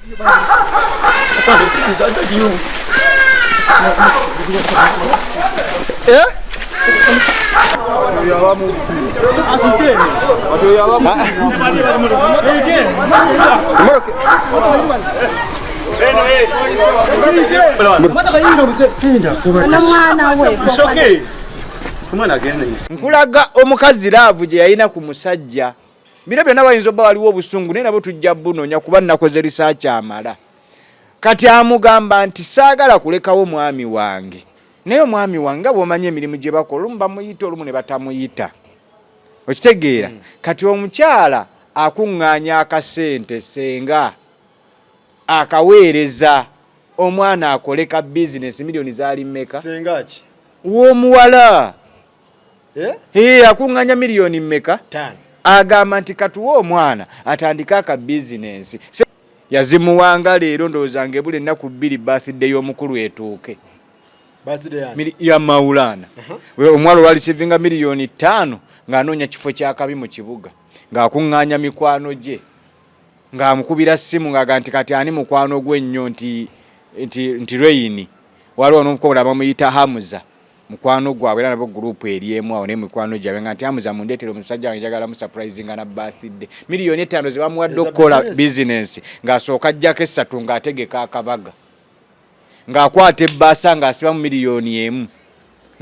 Eh? Nkulaga omukazi laavu gye yalina ku musajja. Bino byonna wayinza obba waliwo obusungu, naye nabwo tujja bunoonya kuba nakoze risaaki amala. Kati amugamba nti saagala kulekawo mwami wange, naye omwami wange nga bw'omanyi emirimu gye bakola, olumu bamuyita olumu ne batamuyita, okitegeera? Kati omukyala akuŋŋaanya akasente senga akaweereza omwana akole ka bizinesi. Miliyoni zaali mmeka? Senga ki? W'omuwala. Eh? Ee, akuŋŋaanya miliyoni mmeka? 5. Agamba nti katuwe omwana atandike aka bizinensi. Yazimuwanga leero, ndowooza ng'ebula ennaku 2 birthday y'omukulu etuuke. Birthday yani? Ya Maulana. Omuwala olwareceivinga miliyoni 5 ng'anoonya kifo kyakabi mu kibuga, ng'akuŋŋaanya mikwano gye, ng'amukubira ssimu, ng'aga nti kati ani mukwano gwe ennyo, nti Reini, waliwo n'omukola bamuyita Hamuza, mukwano gwabwe, era nabo group eri emu awo, naye mikwano gyabwe, nga nti Hamuza, mundeetere omusajja wange, njagala mu surprisinga na birthday. Miliyoni 5 ze bamuwadde Eza okukola business. Bizinensi, ng'asooka ajjako esatu, ng'ategeka akabaga, ng'akwata ebbaasa, ng'asibamu miliyoni 1,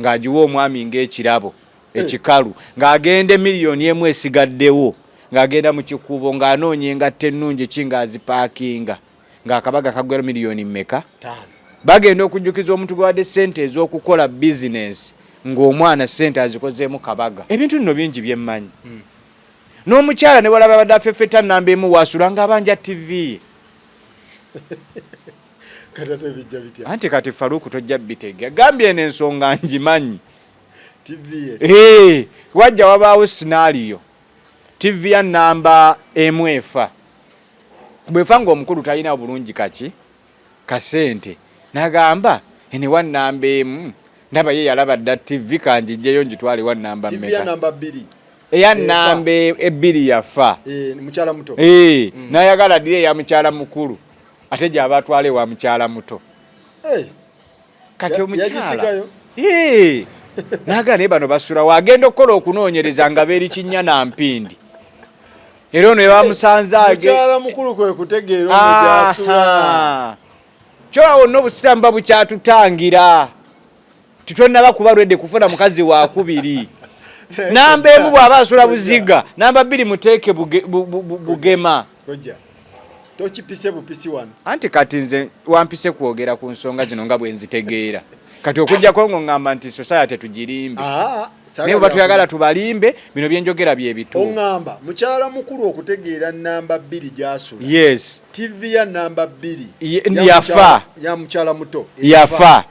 ng'agiwa omwami ng'ekirabo ekikalu, ng'agenda emiliyoni 1 esigaddewo ng'agenda mu kikuubo ng'anoonya engatto ennungi ki, ng'azipaakinga, ng'akabaga kaggwera miliyoni mmeka? 5. Bagenda okujjukiza omuntu gwe wadde ssente ez'okukola bizinensi, ng'omwana ssente azikozeemu kabaga. Ebintu nno bingi byemmanyi. N'omukyala ne walaba abadde afefeta namba emu waasula ng'abanja TV ye. Kati ate bijja bitya? Anti kati Faruku tojja bitega, gambye eno ensonga ngimanyi. TV ye? Ee, wajja wabaawo scenario, TV ya namba emu efa, bwefa ng'omukulu talina bulungi kaki kasente, nagamba ene wa namba emu ndaba ye yalaba dda TV, kanjijjeyo ngitwale wa namba TV ya mmeka? Namba 2. Eya Efa. Namba ebbiri yafa. Eh, mukyala muto. Ee, nayagala ddira eya mukyala mukulu, ate gyaba atwala ewa mukyala muto. Eh, Kati omukyala yagisigayo? Ee, naga naye bano basula wagenda okukola okunoonyereza nga beeri kinnya na mpindi, era ono ebamusanze age Mukyala mukulu kwe kutegeera ono gyasula. Aha. Kyo nno obusiraamu buba bukyatutangira, titwennaba kuba lwedde kufuna mukazi wakubiri. Namba emu bw'aba asula Buziga, namba bbiri muteeke Bugema. Kojja, tokipise bupisi wano. Anti kati nze wampise kwogera ku nsonga zino nga bwe nzitegeera. Kati okujjako ngo ŋŋamba nti society tugirimbe, Ah, naye bwe batuyagala tubalimbe, bino byenjogera bye bituufu. Oŋŋamba mukyala mukulu okutegeera namba 2 gyasula, Yes. TV ya namba 2 Yafa. Ya mukyala muto Yafa.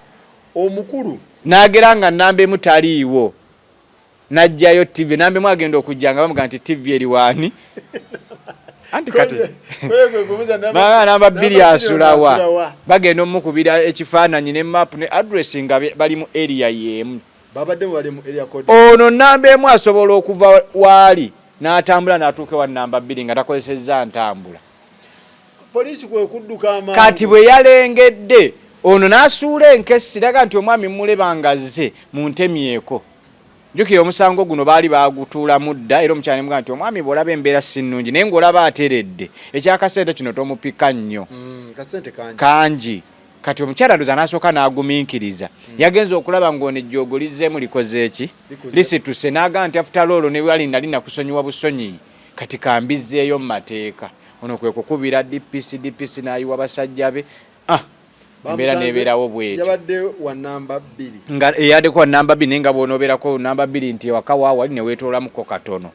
Omukulu n'agera nga namba emu taliiwo, n'ajjayo TV namba emu, agenda okujja nga bamugaa nti TV eri waani? Anti kati Baga namba 2 asulawa? Bagenda omukubira ekifaananyi ne map ne address nga bali mu area y'emu. Babadde bali mu area code. Ono namba emu asobola okuva waali n'atambula n'atuuka ewa namba 2 nga takozesezza ntambula. Poliisi kwe kudduka amangu. Kati bwe yalengedde ono n'asuula enkesi, raga nti omwami muleba nga azze muntemyeko. Jjukira omusango guno baali bagutuulamu dda, era omukyala nemugaa nti omwami bw'olaba embeera si nnungi, naye ng'olaba ateredde, ekyakasente kino tomupika nnyo. Kasente kangi. Kangi. Kati omukyala ndoza n'asooka n'agumiikiriza. Yagenze okulaba ng'ono ejjoogo lizzeemu likoze eki? Likuze. Lisituse, n'agamba nti after all ne wali nali nakusonyiwa busonyiyi, kati kambizzeeyo mu mateeka. Ono kwe kukubira DPC, DPC n'ayiwa basajja be, ah, embeera Bamusanze n'ebeerawo bw'etyo. Yabadde wa namba 2. Nga eyaddeko wa namba 2, naye nga bw'onoobeerako namba 2 nti ewaka waawali ne weetoolamuko katono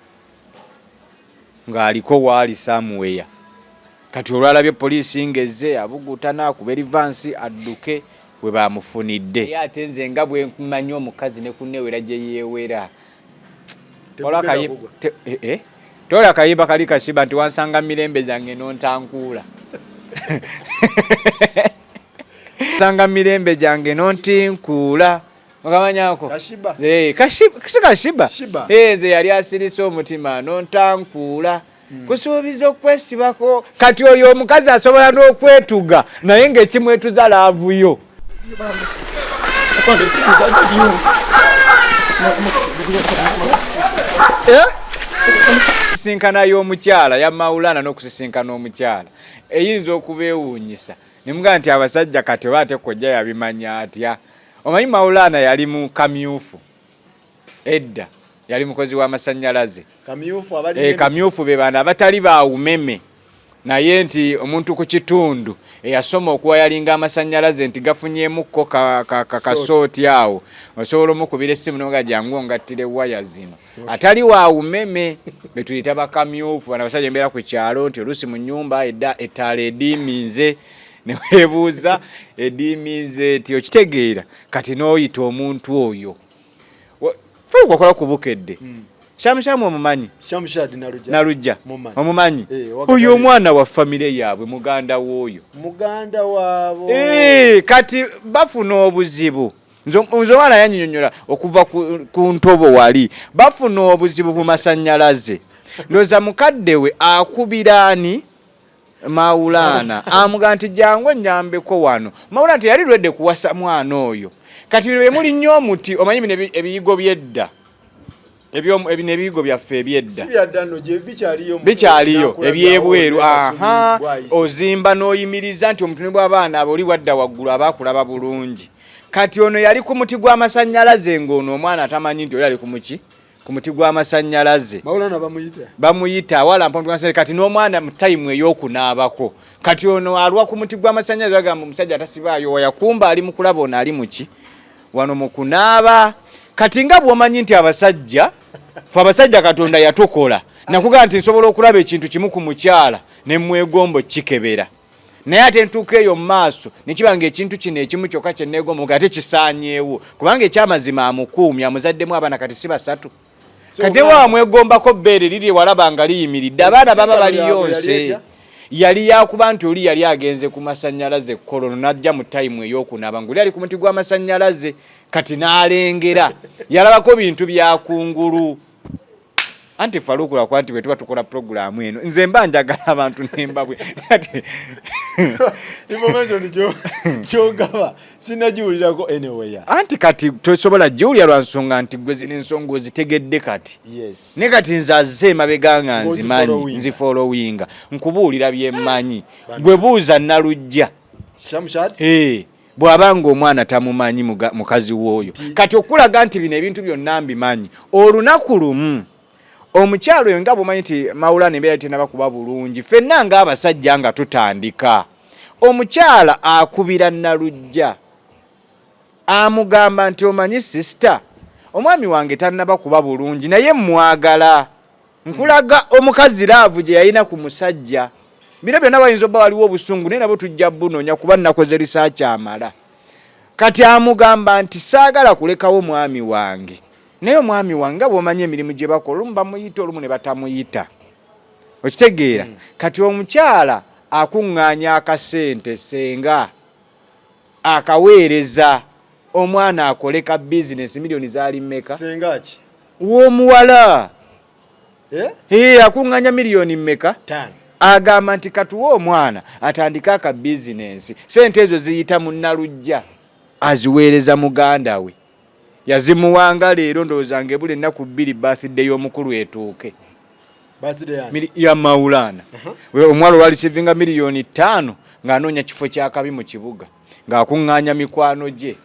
ng'aliko waali somewhere. Kati olwalabye poliisi ng'ezze, abuguuta n'akuba erivansi adduke, we bamufunidde. Naye ate nze nga bwe nkumanyi omukazi ne kunneewera gye yeewera. Tekugenda kugwa. Tola akayimba kali kashiba nti wansanga mirembe zange nontankuula. Sanga mirembe gyange nontinkuula. Okamanyako? Kashiba. Eh, Kashiba, si Kashiba. Shiba. Eh, nze yali asirise omutima nontankuula. Kusuubiza okwesibako. Kati oyo omukazi asobola n'okwetuga naye ng'ekimwetuza love yo. Eh? Sisinkana y'omukyala ya Maulana n'okusisinkana omukyala eyinza okubeewuunyisa ne mugamba nti abasajja kati oba ate kojja yabimanya atya. Omanyi Maulana yali mu kamyufu edda, yali mukozi w'amasannyalaze. Kamyufu abali Kamyufu be bano abatali ba umeme, naye nti omuntu ku kitundu eyasoma okuwayalinga amasannyalaze nti gafunyeemukko ka short awo, osobola omukubira essimu noga jangu ongattire waya zino. Atali wa umeme betuyita bakamyufu. Bano abasajja embeera ku kyalo nti oluusi mu nnyumba edda ettaala ediiminze, neweebuuza ediiminze eti, okitegeera? Kati n'oyita omuntu oyo fe wakola ku Bukedde. Shamushamu omumanyi? Shamshad Nalujja. Nalujja. Mumanyi. Omumanyi? Eh, Oyo omwana wa famire yaabwe, muganda w'oyo. Muganda waabo. Eh, kati bafuna obuzibu. Nze omwana yanyinyonyola okuva ku ntobo wali bafuna obuzibu ku masannyalaze. Ndowooza mukadde we akubira ani, Maulana, amuga nti jangu ennyambeko wano. Maulana teyali lwedde kuwasa mwana oyo. Kati bino bye muli nnyo omuti, omanyi bino ebiyigo by'edda, bino ebiyigo byaffe ebyedda. Si byadda nno, gye bikyaliyo Bikyaliyo. Nakulaga Ebyebweru. awo, Aha. bwayise. Ozimba n'oyimiriza nti omuntu ne bw'abaana abo oli wadda waggulu aba akulaba bulungi. Kati ono yali ku muti gw'amasannyalaze, ng'ono omwana atamanyi nti oli ali ku muki, ku muti gw'amasannyalaze. Maulana bamuyita. Bamuyita awalampa omuti gw'amasannyalaze. Kati n'omwana mu time ey'okunaabako, kati ono alwa ku muti gw'amasannyalaze, bagamba omusajja atasibaayo waya, kumba ali mu kulaba ono ali muki wano mu kunaaba. Kati nga bw'omanyi nti abasajja, fe abasajja Katonda yatukola nakugamba nti nsobola okulaba ekintu kimu ku mukyala ne mwegombo kikebera, naye ate ntuuka eyo mu maaso nekiba nga ekintu kino ekimu kyokka kyeneegomba ate kisaanyeewo, kubanga ekyamazima amukuumye, amuzaddemu abaana kati si basatu. Kati wamwegombako bbeere liri walaba nga liyimiridde, abaana baba Ensisinkano yaabwe baliyo yali nse etya? Yali yakuba nti oli yali agenze ku masannyalaze kolono, n'ajja mu time ey'okunaaba ng'oli ali ku muti gw'amasannyalaze. Kati n'alengera, yalabako bintu byakungulu. Anti Faluku, lwakuba nti bwe tuba tukola purogulaamu eno nze mba njagala abantu nembabwe ati Information kyogaba sinagiwulirako anywhere. Anti kati tosobola giwulira lwa nsonga nti gwe zino ensonga ozitegedde kati. Yes. Naye kati nze azze emabega nga nzimanyi. Ng'ozifollowinga. Nzifollowinga, nkubuulira byemmanyi. Gwe buuza Nalujja. Shamshad. Eh, bw'aba nga omwana tamumanyi mukazi w'oyo. Kati okulaga nti bino ebintu byonna mbimanyi, olunaku lumu omukyalo oyo, nga bwomanyi nti Maulana embeera tenaba kuba bulungi, ffenna ng'abasajja nga tutandika, omukyala akubira Nalujja, amugamba nti omanyi sister, omwami wange tannaba kuba bulungi naye mwagala. Nkulaga omukazi love gye yalina ku musajja. Bino byonna wayinza obba waliwo obusungu, naye nabo tujja bunoonya kuba nakoze research amala. Kati amugamba nti saagala kulekawo mwami wange, naye omwami wange nga bw'omanyi emirimu gye bakola, olumu bamuyita, olumu ne batamuyita, okitegeera? Kati omukyala akuŋŋaanya akasente, senga akaweereza omwana akole ka bizinesi. Miliyoni zaali mmeka? Senga ki? W'omuwala. Eh? Ee, akuŋŋaanya miliyoni mmeka? 5. Agamba nti katuwe omwana atandike aka bizinensi. Sente ezo ziyita mu Nalujja, aziweereza muganda we. Yazimuwanga leero, ndowooza nga ebula ennaku 2 birthday y'omukulu etuuke. Birthday yani. Ya Maulana. Omuwala olwareceivinga miliyoni 5 ng'anoonya kifo kyakabi mu kibuga, ng'akuŋŋaanya mikwano gye,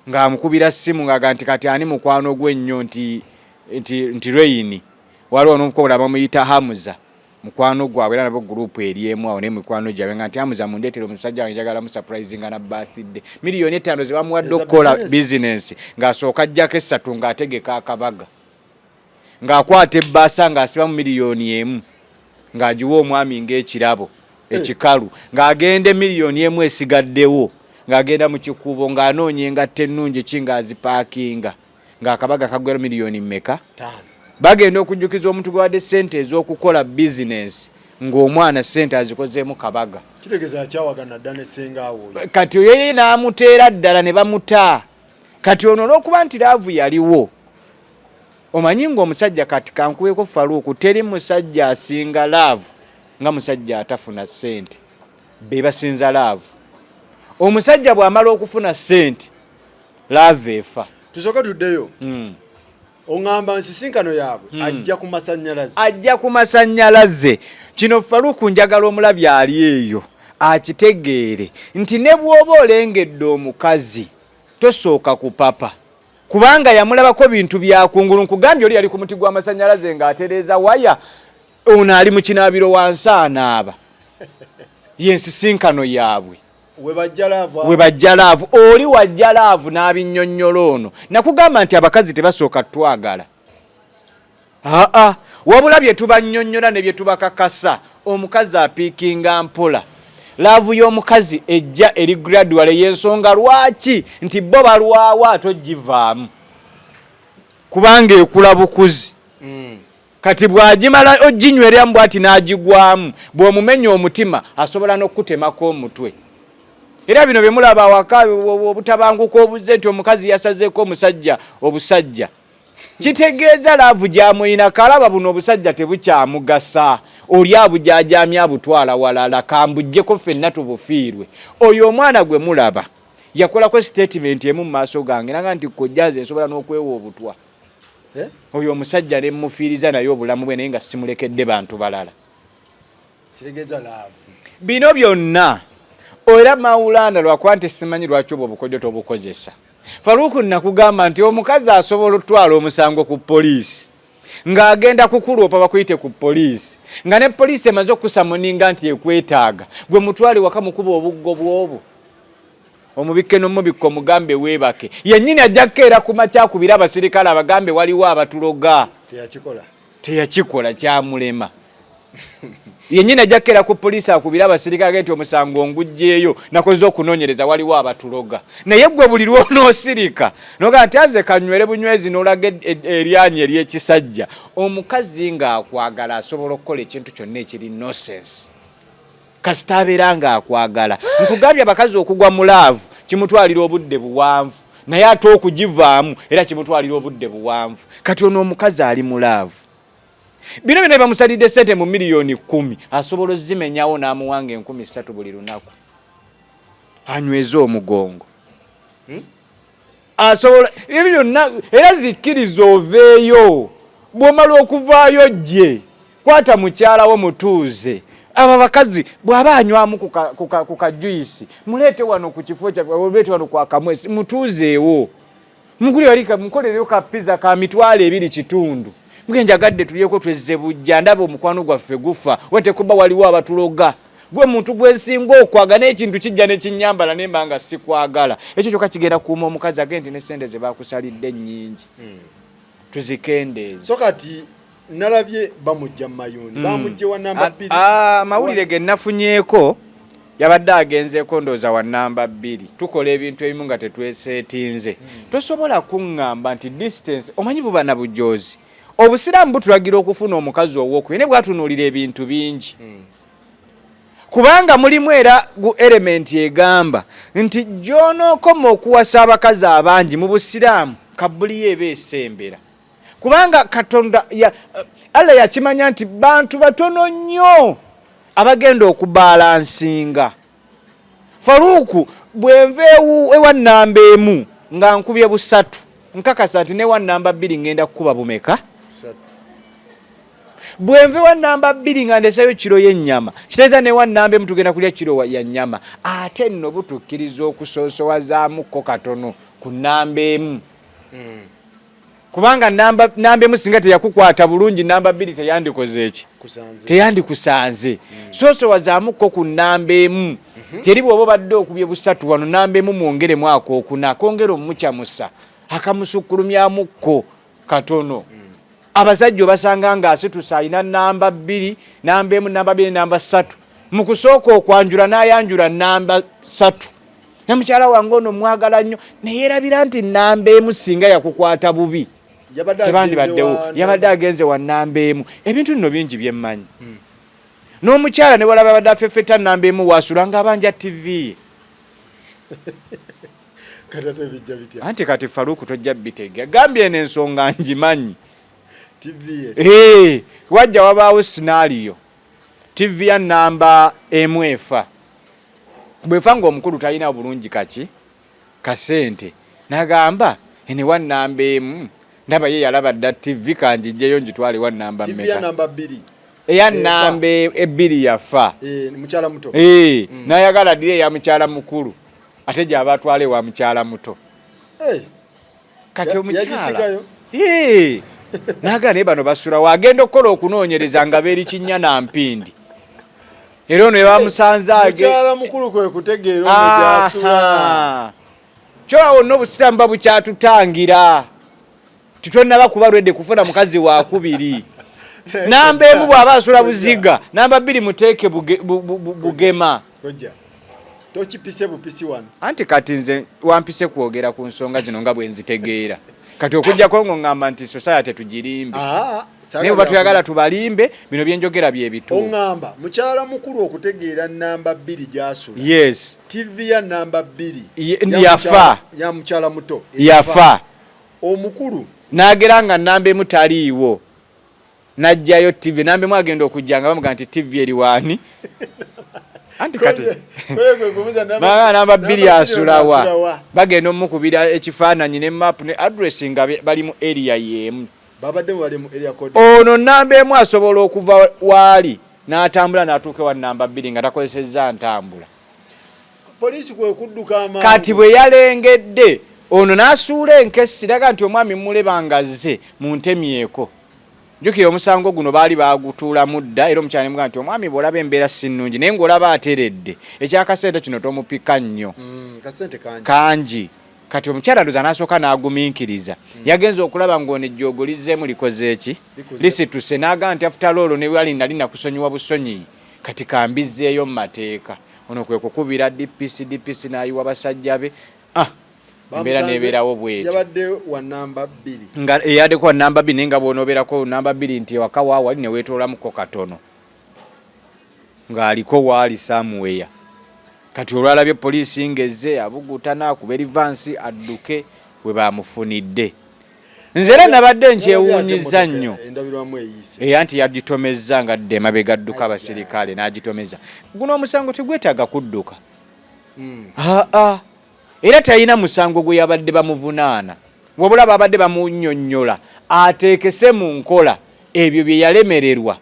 ng'amukubira ssimu ng'aga nti kati ani mukwano gwe ennyo, nti Reini, waliwo n'omukola bamuyita Hamuza, mukwano gwabwe, era nabo group eri emu awo, naye mikwano gyabwe, nga nti Hamuza mundeetere omusajja wange, njagala musurprisinga na birthday. Miliyoni 5 ze bamuwadde Eza okukola business. bizinensi, ng'asooka ajjako esatu ng'ategeka akabaga, ng'akwata ebbaasa ng'asibamu miliyoni 1 ng'agiwa omwami ng'ekirabo ekikalu, ng'agenda emiliyoni 1 esigaddewo ng'agenda mu kikuubo ng'anoonya engatto ennungi ki ng'azipaakinga, ng'akabaga kaggwera miliyoni mmeka? 5. Bagenda okujjukiza omuntu gwe wadde ssente ez'okukola bizinensi ng'omwana ssente azikozeemu kabaga. Kitegeeza akyawagana dda ne senga awo oyo. Kati oyo ye n'amuteera ddala ne bamuta. Kati ono olw'okuba nti love yaliwo. Omanyi ng'omusajja kati kankuweko Faruku, teri musajja asinga love nga musajja atafuna ssente, be basinza love. Omusajja bw'amala okufuna ssente, love efa. Tusooke tuddeyo. Oŋŋamba nsisinkano yaabwe ajja ku masannyalaze. Ajja ku masannyalaze. Kino Faruku njagala omulabi ali eyo akitegeere nti ne bw'oba olengedde omukazi tosooka kupapa, kubanga yamulabako bintu byakungulu. Nkugambye oli yali ku muti gw'amasannyalaze ng'atereeza waya, ono ali mu kinaabiro wansi anaaba. Yensisinkano yaabwe. We bajja love. Oli wajja love n'abinnyonnyola ono. Nakugamba nti abakazi tebasooka twagala, aa, wabula bye tubannyonnyola ne bye tubakakasa. Omukazi apiikinga mpola. Love y'omukazi ejja eri gradual. Y'ensonga lwaki nti bo balwawo ate ogivaamu, kubanga ekula bukuzi. Kati bw'agimala oginywereramu bw'ati n'agigwamu, bw'omumenya omutima asobola n'okukutemako omutwe. Era bino bye mulaba awaka, obutabanguka obuzze nti omukazi yasazeeko omusajja obusajja, kitegeeza love gy'amuyina. Kalaba buno obusajja tebukyamugasa, oli abujajamya abutwala walala, kambuggyeko ffenna tubufiirwe. Oyo omwana gwe mulaba yakolako statement emu mu maaso gange nanga nti kojja nze nsobola n'okwewa obutwa. Eh? Oyo omusajja ne mufiiriza naye obulamu bwe, naye nga simulekedde bantu balala. Kitegeeza love. Bino byonna era mawulanda lwakuba nti simanyi lwaki obwo obukodyo tobukozesa. Faruku, nakugamba nti omukazi asobola okutwala omusango ku poliisi ng'agenda kukuloopa, bakuyite ku poliisi, nga ne poliisi emaze okusamoninga nti ekwetaaga, gwe mutwale waka mukuba obuggo bw'obwo, omubikke n'omubikka, omugambe weebake. Yennyini ajja kukeera ku makya akubire abasirikale abagambe waliwo abatuloga. Teyakikola. Teyakikola, kyamulema. Yennyini ajja kukeera ku poliisi akubire abasirikale nti omusango ngugjeeyo, nakoze okunoonyereza, waliwo abatuloga. Naye gwe buli lwonoosirika nogaa nti aze kanywere bunywezi, n'olaga eryanyi ery'ekisajja. Omukazi ng'akwagala asobola okukola ekintu kyonna ekiri nonsense, kasita abeera ng'akwagala. Nkugambye, abakazi okugwa mu love kimutwalira obudde buwanvu, naye ate okugivaamu era kimutwalira obudde buwanvu. Kati ono omukazi ali mu love, bino byonna bamusalidde sente mu 10 miliyoni, asobola ozimenyawo n'amuwanga 3000 buli lunaku anyweze omugongo. Asobola ebyo byonna. Era zikkiriza oveeyo. Bw'omala okuvaayo, gye kwata mukyala wo mutuuze. Abo abakazi bw'aba anywamu ku kajuyisi, muleete wano ku kifo kyaffe, muleete wano kwa Kamwesi, mutuuzeewo, mugule wali, mukolereyo ka pizza ka 25,000, muge njagadde tulyeko, twezze bujja, ndaba omukwano gwaffe gufa wetekuba waliwo abatuloga. Gwe muntu gwensinga okwaga, n'ekintu kijja nekinyambala nemba nga sikwagala. Ekyo kyokka kigenda kukuuma omukazi age nti ne sente ze bakusalidde nnyingi tuzikendeeze. So kati nalabye bamujja mu Mayuuni, bamujje wa namba 2. Amawulire ge nafunyeeko, yabadde agenzeeko ndowooza wa namba 2. Tukola ebintu ebimu nga tetweseetinze. Tosobola kuŋŋamba nti distance, omanyi buba na bujozi. Obusiraamu butulagira okufuna omukazi owokubiri, naye bwatunuulira ebintu bingi, kubanga mulimu era gu element egamba nti gy'onookoma okuwasa abakazi abangi mu busiraamu, kabuliyo eba esembera, kubanga Katonda ya, Allah yakimanya nti bantu batono nnyo abagenda okubalansinga. Faruuku, bwenva ewa namba 1 nga nkubye busatu, nkakasa nti newa namba 2 ngenda kukuba bumeka? Bwenva ewa namba 2 nga ndeseyo kiro y'ennyama, kitegeeza newa namba 1 tugenda kulya kiro ya nnyama. Ate nno butukkiriza okusoosowazaamuko katono ku namba 1, kubanga namba 1 singa teyakukwata bulungi, namba 2 teyandikoze eki? Teyandikusanze. Soosowazaamuko ku namba 1. Teri bw'oba obadde okubye busatu wano, namba 1 mwongeremu akookuna, akongera omukyamusa, akamusukkulumyamukko katono. Abasajja obasanga ng'asituse alina namba 2, namba 1, namba 2, namba 3. Mu kusooka okwanjula n'ayanjula namba 3, ne mukyala wange ono mwagala nnyo, neyerabira nti namba 1 singa yakukwata bubi tebandibaddewo. Yabadde agenze wa namba 1. Ebintu nno bingi byemmanyi. N'omukyala ne walaba abadde afefeta namba 1 wasula ng'abanja TV. Anti kati Faruku tojja bitega, gambye eno ensonga ngimanyi. TV. Hey, wajja wabaawo scenario TV ya namba emu efa, bwefa ng'omukulu talina bulungi kaki kasente, nagamba ene wa namba emu ndaba ye yalaba dda TV, kanjijjeyo ngitwale wa namba TV ya mmeka? Namba 2. Eya namba ebbiri yafa. Eh, mukyala muto. Eh, nayagala ddire eya mukyala mukulu, ate gyaba atwala ewa mukyala muto. Eh, Kati omukyala yagisikayo? Eh, naga naye bano basula, wagenda okukola okunoonyereza nga beeri kinnya na mpindi, era ono ebamusanze age Mukyala mukulu kwe kutegeera ono gyasula. Aha. Kyo wonna obusiraamu buba bukyatutangira, titwennaba kuba lwedde kufuna mukazi wakubiri. Namba emu bw'aba asula Buziga, namba bbiri muteeke Bugema. Kojja, tokipise bupisi wano. Anti kati nze wampise kwogera ku nsonga zino nga bwe nzitegeera. Kati okujjako ngo ŋŋamba nti society tugirimbe, Ah, naye bwe batuyagala tubalimbe, bino byenjogera bye bituufu. Oŋŋamba mukyala mukulu okutegeera namba 2 gyasula, Yes. TV ya namba 2 Yafa. Ya mukyala muto Yafa. Omukulu n'agera nga namba emu taliiwo, n'ajjayo TV namba emu, agenda okujja nga bamugaa nti TV eri waani? Anti kati kwe kubuuza Baba namba bbiri ono asulawa? asulawa? Bagenda omukubira ekifaananyi ne map ne address nga bali mu area y'emu. Babadde bali mu area code. Ono namba emu asobola okuva waali n'atambula n'atuuka ewa namba bbiri nga takozesezza ntambula. Poliisi kwe kudduka amangu. Kati bwe yalengedde ono n'asuula enkesi, raga nti omwami muleba nga azze mu ntemyeko. Jjukira omusango guno baali bagutuulamu dda, era omukyala nemugaa nti omwami bw'olaba embeera si nnungi, naye ng'olaba ateredde, ekyakasente kino tomupika nnyo. Kasente kangi. Kangi. Kati omukyala ndoza n'asooka n'agumiikiriza. Yagenza okulaba ng'ono ejjoogo lizzeemu likoze eki? Likuze. Lisituse, n'agamba nti after all ne wali nali nakusonyiwa busonyiyi, kati kambizzeeyo mu mateeka. Ono kwe kukubira DPC, DPC n'ayiwa basajja be, ah, embeera Bamusanze n'ebeerawo bwetyo. Yabadde wa namba 2. Nga eyaddeko wa namba bbiri, naye nga bw'onoobeerako namba bbiri nti ewaka waawali ne weetoolamuko katono ng'aliko waali somewhere. Kati olwalabye poliisi ng'ezze, abuguta n'akuba erivansi adduke, we bamufunidde. Nze era nabadde nkyewuunyizza nnyo. Endabirwamu eyiise. Era nti yagitomezza nga adda emabega adduka abasirikale n'agitomeza. Guno omusango tegwetaaga kudduka. Aa, era talina musango gwe yabadde bamuvunaana, wabula babadde bamunnyonnyola ateekese mu nkola ebyo bye yalemererwa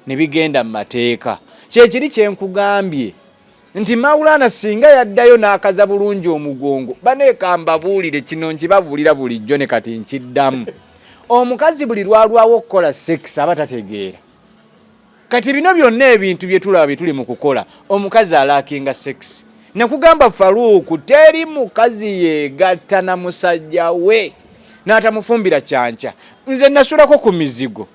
ne bigenda mu mateeka. Kyekiri kyenkugambye nti Maulana singa yaddayo n'akaza bulungi omugongo. Baneeka mbabuulire kino, nkibabuulira bulijjo ne kati nkiddamu, omukazi buli lwalwawo okukola sex aba tategeera. Kati bino byonna ebintu bye tulaba bye tuli mu kukola, omukazi alackinga sex. Nakugamba Faruuku, teri mukazi yeegatta na musajja we n'atamufumbira kyanca. Nze nasulako ku mizigo,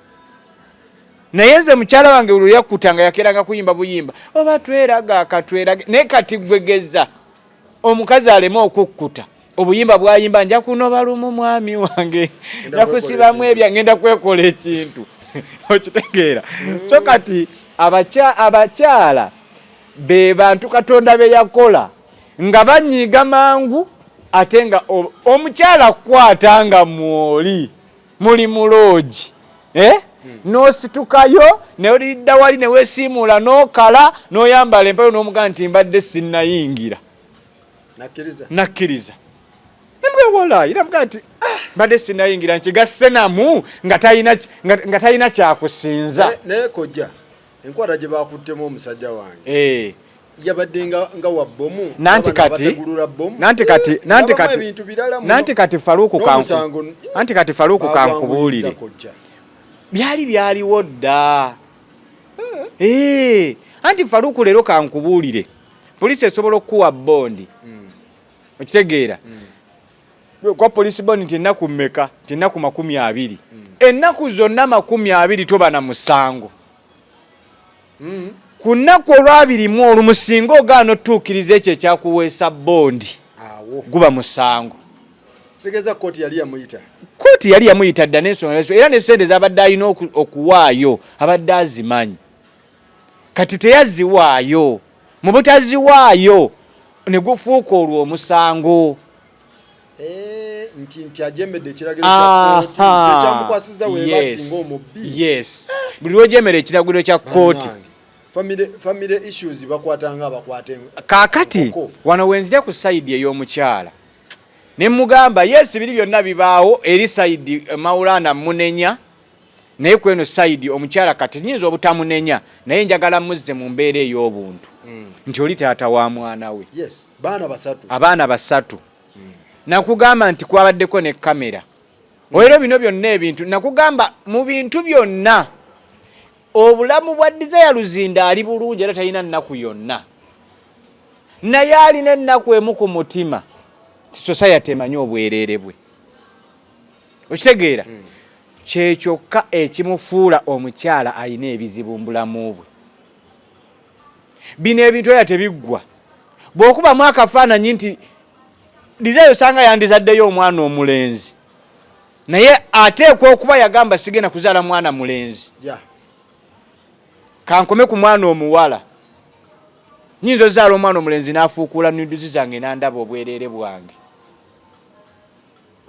naye nze mukyala wange lwe yakkuta nga yakeranga kuyimba buyimba, oba tweraga akatwerage. Naye kati gwegeza omukazi aleme okukkuta, obuyimba bwayimba, nja kunoba lumu mwami wange, nja kusibamu ebya, ngenda kwekola ekintu, okitegeera? So kati abakyala be bantu Katonda be yakola nga banyiiga mangu, ate nga omukyala kwata nga mwoli muli mu lodge, eh? N'ositukayo neolidda wali neweesiimuula n'okala n'oyambala empale n'omugaa nti mbadde sinnayingira. Nakkiriza. Nakkiriza. Nembwa walayi namugaa nti ah, mbadde sinnayingira, nkigasse namu nga talina kyakusinza. Naye kojja, enkwata gye bakuttemu omusajja wange yabadde nga wa bbomu. Nanti Nga bano kati abategulula bbomu. Nanti kati nanti Ndabamu kati ebintu birala muno. Nanti kati Faruku kanku N'omusango anti kati Faruku bagwanguyiza kankubuulire. Kojja. Byali byaliwo dda. Eh, anti Faruku leero kankubuulire, poliisi esobola okukuwa bondi, okitegeera? Kwa poliisi bondi nti ennaku mmeka? Nti ennaku 20. Ennaku zonna 20 toba na musango. Ku nnaku olwabirimu olumu singa ogaana otutuukiriza ekyo ekyakuweesa bondi, awo guba musango. Kitegeeza kooti yali yamuyita. Kooti yali yamuyita dda n'ensonga, era ne sente zabadde alina okuwaayo abadde azimanyi. Kati teyaziwaayo, mu butaziwaayo ne gufuuka olwo omusango. Eh, Nti ajemedde ekiragiro kya kooti kyekyamukwasiza webati ng'omubbi. Yes, buli lwojemera ekiragiro kya kooti. Family issues bakwatanga abakwata Kaakati enkoko. Wano wenzija ku side ey'omukyala ne mugamba, yes, biri byonna bibaawo eri side Maulana munenya, naye kweno side omukyala kati nyinza obutamunenya, naye njagala muzze mu mbeera ey'obuntu nti oli taata wa mwana we. Yes, baana basatu. Abaana basatu. Nakugamba nti kwabaddeko ne kamera. Era bino byonna ebintu nakugamba, mu bintu byonna obulamu bwa Desire Luzinda ali bulungi era talina nnaku yonna, naye alina ennaku emu ku mutima ti society emanyi obwereere bwe. Okitegeera? Kyekyokka ekimufuula omukyala alina ebizibu mu bulamu bwe. Bino ebintu era tebiggwa. Bw'okubamu akafaananyi nti Desire osanga yandizaddeyo omwana omulenzi, naye ateekwa okuba yagamba, "Sigenda kuzaala mwana mulenzi, kankome ku mwana omuwala. Nyinza ozaala omwana omulenzi n'afuukuula nudes zange n'andaba obwereere bwange."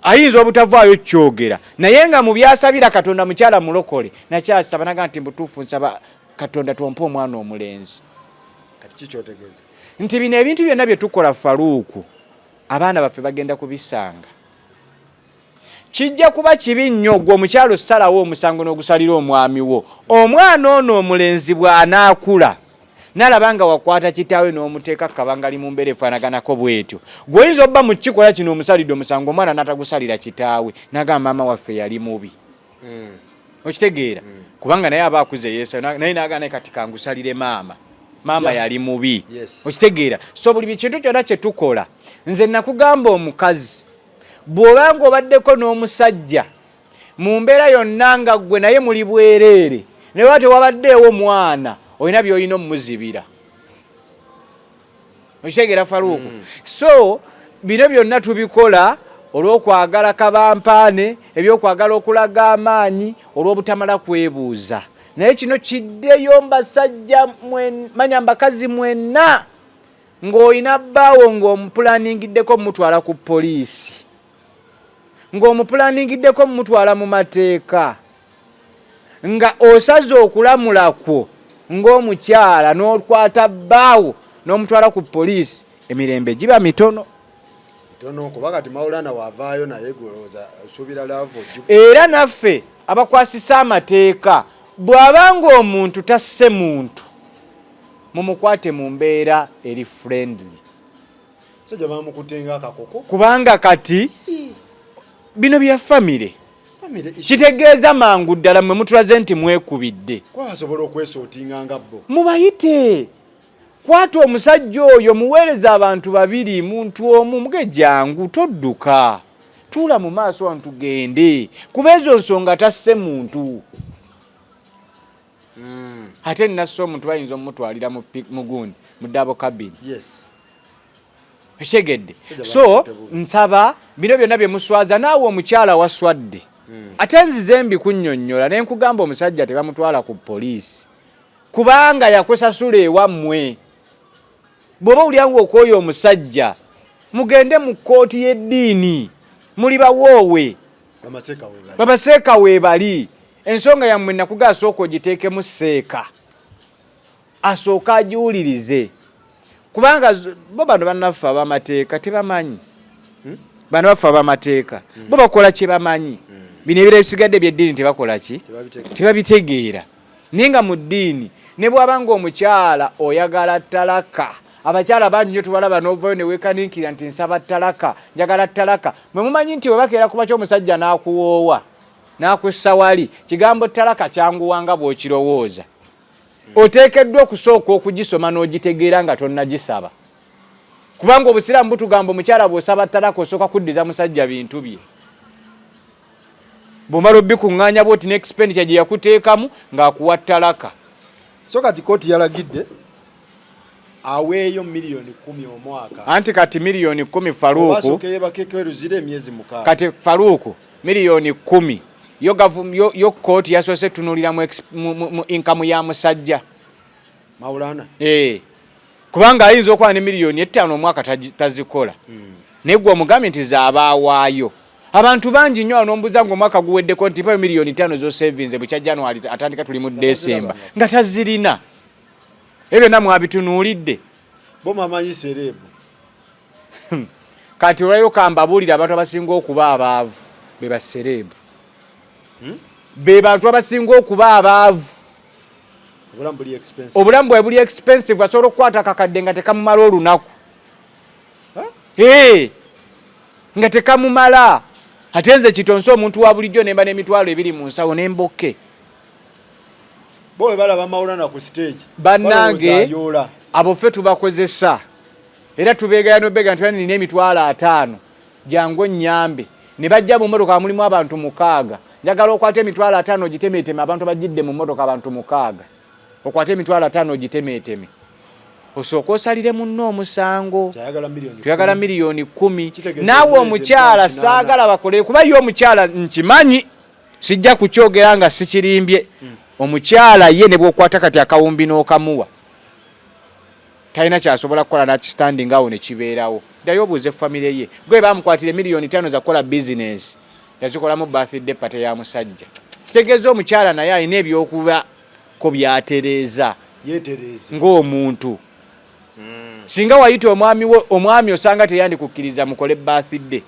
Ayinza obutavaayo kyogera, naye nga mu byasabira Katonda, mukyala mulokole, nakyasaba naga nti, "Mbutuufu nsaba Katonda tompa omwana omulenzi." Kati kikyotegeeza? Nti bino ebintu byonna bye tukola, Faluuku, abaana baffe bagenda kubisanga. Kijja kuba kibi nnyo gwe omukyalo osalawo omusango n'ogusalira omwami wo. Omwana ono omulenzi bw'anaakula nalaba nga wakwata kitaawe n'omuteeka kabangali mu mbeera efaanaganako bwetyo, gweoyinza obba mu kikola kino omusalidde omusango, omwana n'atagusalira kitaawe n'agamba, "Maama waffe yali mubi." Okitegeera? Kubanga naye aba akuze yeesa, naye naga naye, "Kati kangusalire maama, maama yali mubi." Okitegeera? So buli kintu kyonna kye tukola, nze nakugamba, omukazi bw'obanga obaddeko n'omusajja mu mbeera yonna nga ggwe naye muli bwereere, naye oba tewabaddeewo mwana, olina by'olina omumuzibira. Okitegeera, Faluuku? So bino byonna tubikola olw'okwagala kabampaane, ebyokwagala okulaga amaanyi, olw'obutamala kwebuuza. Naye kino kiddeyo mbasajja manya mbakazi mwenna, ng'olina bbaawo ng'omupulanинgiddeko mutwala ku poliisi, ng'omupulanинgiddeko mutwala mu mateeka, nga osaze okulamula kwo ng'omukyala n'okwata bbaawo n'omutwala ku poliisi, emirembe giba mitono. Mitono, kuba kati Maulana waavaayo naye golowooza osuubira love Era naffe abakwasisa amateeka, bw'abanga omuntu tasse muntu, mumukwate mu mbeera eri friendly. Musajja bamukutte nga akakoko. Kubanga kati bino bya famire. Family issues. Kitegeeza mangu ddala mwe mutulaze nti mwekubidde. Kuba basobola okwesootinga nga bo. Mubayite, kwata omusajja oyo, muweereza abantu babiri, muntu omu muge, "Jangu, todduka, tuula mu maaso wano tugende," kuba ezo nsonga tasse muntu. Ate nasse omuntu bayinza omutwalira mu gundi, mu double cabin. Okitegedde? Musajja So bamukutte bubi. Nsaba bino byonna bye muswaza, naawe omukyala waswadde. Ate nzize mbikunnyonnyola ne nkugamba, omusajja tebamutwala ku poliisi kubanga yakusasula ewammwe. Bw'oba owulira ng'okwoyo omusajja, mugende mu kkooti y'eddiini, muli bawoowe. Bamaseeka weebali. Babaseeka weebali. Ensonga yammwe nakuga asooka ogiteekemu seeka, asooka agiwulirize, kubanga bo bano bannaffe ab'amateeka tebamanyi. Bano baffe ab'amateeka bo bakola kye bamanyi. Bino ebirala ebisigadde by'eddiini tebakola ki? Tebabitegeera. Tebabitegeera. Naye nga mu ddiini, ne bw'aba nga omukyala oyagala talaka, abakyala bangi nnyo tubalaba n'ovayo ne weekaninkira nti, "Nsaba talaka, njagala talaka." Mwe mumanyi nti bwe bakeera kuba ki omusajja n'akuwoowa n'akussa wali, kigambo talaka kyanguwa nga bw'okirowooza. Oteekeddwa okusooka okugisoma n'ogitegeera nga tonnagisaba, kubanga obusiraamu butugamba omukyala bw'osaba talaka osooka kuddiza musajja bintu bye. Bw'omala obikuŋŋaanya bwoti ne expenditure gye yakuteekamu, ng'akuwa talaka. So kati kooti yalagidde aweeyo 10 million omwaka. Anti kati 10 million, Faruuku, Asooke yeebakeko eruzira emyezi 6. Kati Faruuku, 10 million yo, yo kooti yasoose tunulira mu income ya musajja. Maulana. Eh. Kubanga ayinza okuba ne 5 million omwaka tazikola. Naye gwe omugambye nti zaaba awaayo. Abantu bangi nnyo anombuza nga omwaka guweddeko nti mpayo 5 miliyoni zosevinze bukya January atandika, tuli mu December, nga tazirina. Ebyo byonna mwabitunuulidde. Bo mamanyi celeb. Kati olwayo kambabuulira, abantu abasinga okuba abaavu be ba celeb, be bantu abasinga okuba abaavu. Obulamu buli expensive. Obulamu bwe buli expensive. Asobola okukwata akakadde nga tekamumala olunaku. Huh? Hey, nga tekamumala. Ate nze kitonse omuntu wa bulijjo nemba n'20,000 mu nsawo nembokke. Bo bwe balaba Maulana ku stage, Bannange, balowooza ayoola. Abo ffe tubakozesa era tubeegaya nobega nti nina 50,000, jangu onnyambe. Ne bajja mu mmotoka mulimu abantu mukaaga. Njagala okwata 50,000 ogitemeeteme abantu abajjidde mu mmotoka, abantu mukaaga. Okwate 50,000 ogitemeeteme, osooke osalire munno omusango. Kyayagala miliyoni Tuyagala 10. 10 miliyoni. Kitegeeza Naawe omwezi omukyala, 800. Saagala bakole, kuba ye omukyala nkimanyi, sijja kukyogera nga sikirimbye. Omukyala ye ne bw'okwata kati akawumbi n'okamuwa, talina kyasobola kukola nakistanding awo ne kibeerawo. Ddayo obuuze famire ye. Gwe bamukwatira 5 miliyoni za kukola bizinesi, yazikolamu birthday party ya musajja. Kitegeeza omukyala naye alina ebyokubako byatereeza Yeetereeze. ng'omuntu. Singa wayita omwami we, omwami osanga teyandikukkiriza mukole birthday.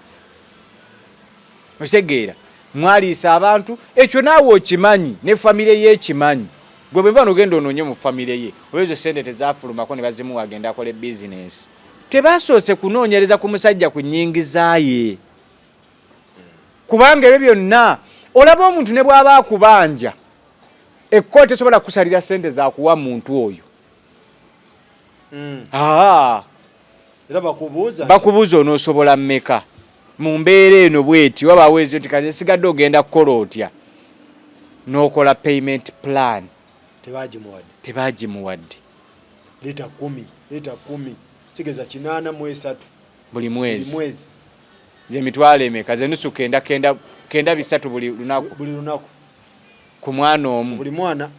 Okitegeera? Mwaliisa abantu, ekyo naawe okimanyi, ne famire ye ekimanyi. Gwe bweva nogenda onoonye mu famire ye oba ezo sente tezafulumako ne bazimuwa agenda akole bizinesi. Tebasoose kunoonyereza ku musajja ku nnyingiza ye, kubanga ebyo byonna olaba omuntu ne bw'aba akubanja, ekkooti esobola kukusalira sente zakuwa muntu oyo. Aa. Era bakubuuza nti- Bakubuuza onoosobola mmeka mu mbeera eno bweti, wabaawo ezo nti kati esigadde ogenda kukola otya, n'okola payment plan. Tebagimuwadde. Tebagimuwadde. Leeta 10, leeta 10, kigeza 83. Buli Buli mwezi. Mwezi. Ze emitwalo emeka? Ze nusu kenda, kenda, kenda bisatu buli lunaku. Buli lunaku. Ku mwana omu. Buli mwana.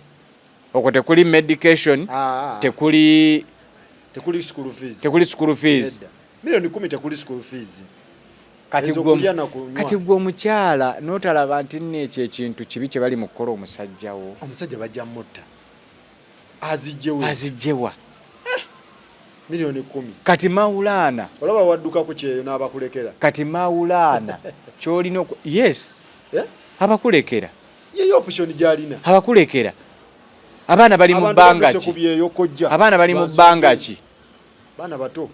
Okwo tekuli medication? Ah. Tekuli. Tekuli school fees. Tekuli school fees. Nedda, 10 miliyoni tekuli school fees. Kati Ezo kulya na kunywa. Kati gwe omukyala n'otalaba nti nno ekyo ekintu kibi kye bali mu kukola omusajja wo. Omusajja bajja mutta, azijjewe. Azijjewa? 10 miliyoni. Kati Maulana. Olaba wadduka ku kyeyo n'abakulekera. Kati Maulana kyolina yes. Eh? Abakulekera. Yeyo option gyalina. Abakulekera, abaana bali mu Abantu bbanga badduse ku ki? byeyo kojja. Abaana bali mu Lwansonga bbanga eyo. ki? Baana bato.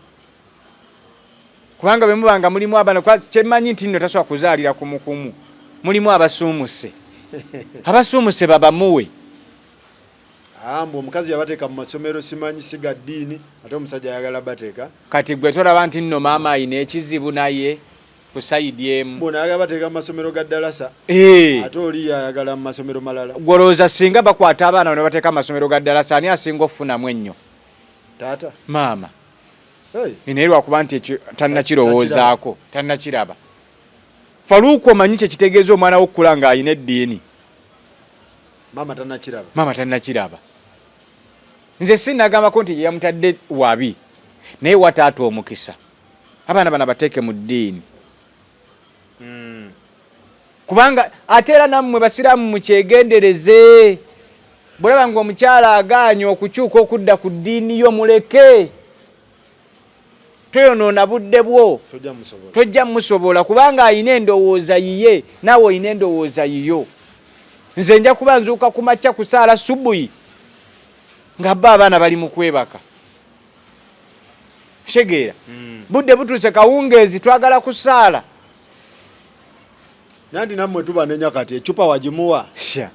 Kubanga bwe mubanga mulimu abaana, kuba kyemmanyi nti nno tasobola kuzaalira kumukumu, mulimu abasuumuse, abasuumuse babamuwe. Ah, mbu omukazi yabateeka mu masomero simanyi siga ddiini, ate omusajja ayagala bateeka. Kati gwe tolaba nti nno maama ayina ekizibu naye ku side emu? Bona ayagala bateeka mu masomero ga ddalasa. Eh. Ate oli ayagala mu masomero malala. Gwolowooza singa bakwata abaana bano bateeka mu masomero ga ddalasa, ani asinga okufunamu ennyo? Taata. Maama. Hey. Naye lwakuba nti ekyo tannakirowoozaako, tannakiraba. Faluuku, omanyi kyekitegeeza omwana wo okukula ng'alina eddiini? Maama tannakiraba. Maama tannakiraba. Nze sinagambako nti yamutadde wabi, naye wa taata omukisa, abaana bano abateeke mu ddiini, kubanga ate era nammwe basiraamu mukyegendereze. Bwolaba nga omukyala agaanye okukyuka okudda ku ddiini yo, muleke, toyonoona budde bwo. Tojja musobola. Tojja musobola, kubanga alina endowooza yiye, naawe olina endowooza yiyo. Nze nja kuba nzuuka ku makya kusaala subuyi nga bba abaana bali mu kwebaka. Kitegeera? Budde butuuse kawungeezi, twagala kusaala. Nanti nammwe tubanenya, kati ecupa wagimuwa. Sha.